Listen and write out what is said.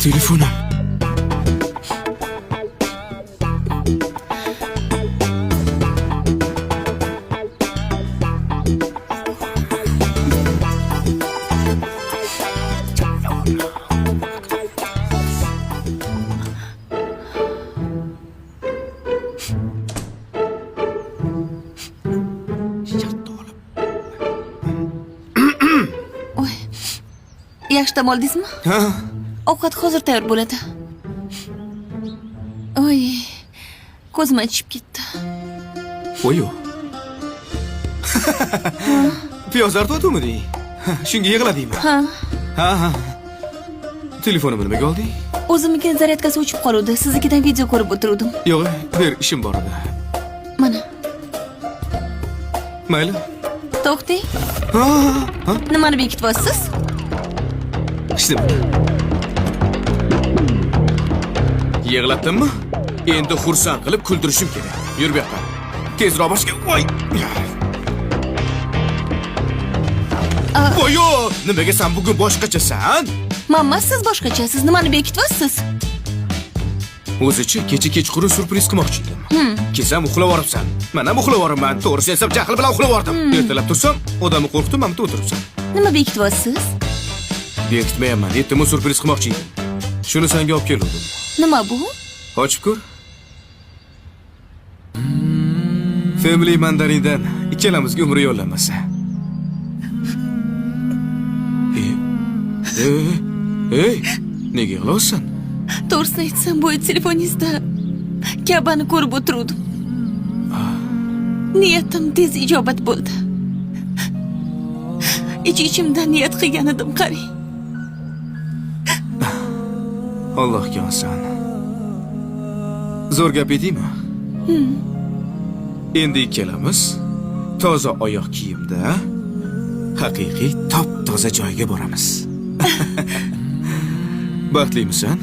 Telefonim. Oy. Yaxshi dam oldingizmi? Ha, Ovqat hozir tayyor bo'ladi. Oy. Ko'zim achishib ketdi. Voy-yo. Piyoz artuvdimi? Shunga yig'ladingmi? Ha, Ha, ha. Telefonimni nimaga olding? O'zimnikini zaryadkasi o'chib qoluvdi. Siznikidan video ko'rib o'tiruvdim. Yo'q, ber, ishim bor edi. Mana, Mayli. to'xtang. Ha, ha, Nimani bekityapsiz? Hech nima. Yig'latdimmi? Endi xursand qilib kuldirishim kerak. Yur bu yoqqa. Tezroq boshga. Voy! Voy-yo, nimaga sen bugun boshqachasan? Mamma, siz boshqachasiz. Nimani bekityapsiz? O'zichi kecha kechqurun syurpriz qilmoqchi edim. Kelsam uxlab yuboribsan. Men ham uxlab yuboribman. To'g'risini aytsam, jahl bilan uxlab yubordim. Ertalab tursam, odamni qo'rqitib, mana bu yerda o'tiribsan. Nima bekityapsiz? Bekitmayapman. Ertaman syurpriz qilmoqchi edim. Shuni senga olib keldim. Nima bu? Ochib ko'r. Family mandarindan ikkalamizga umr yo'llanmasi. E, e, ey, nega yig'layapsan? To'g'risini aytsam, bu telefoningizda Kabani ko'rib o'tiruvdim. Niyatim tez ijobat bo'ldi. Ich-ichimdan niyat qilgan edim, qarang. Allohga oson. Zo'r gap edingmi? Endi ikkalamiz toza oyoq kiyimda haqiqiy top-toza joyga boramiz. Baxtlimisan?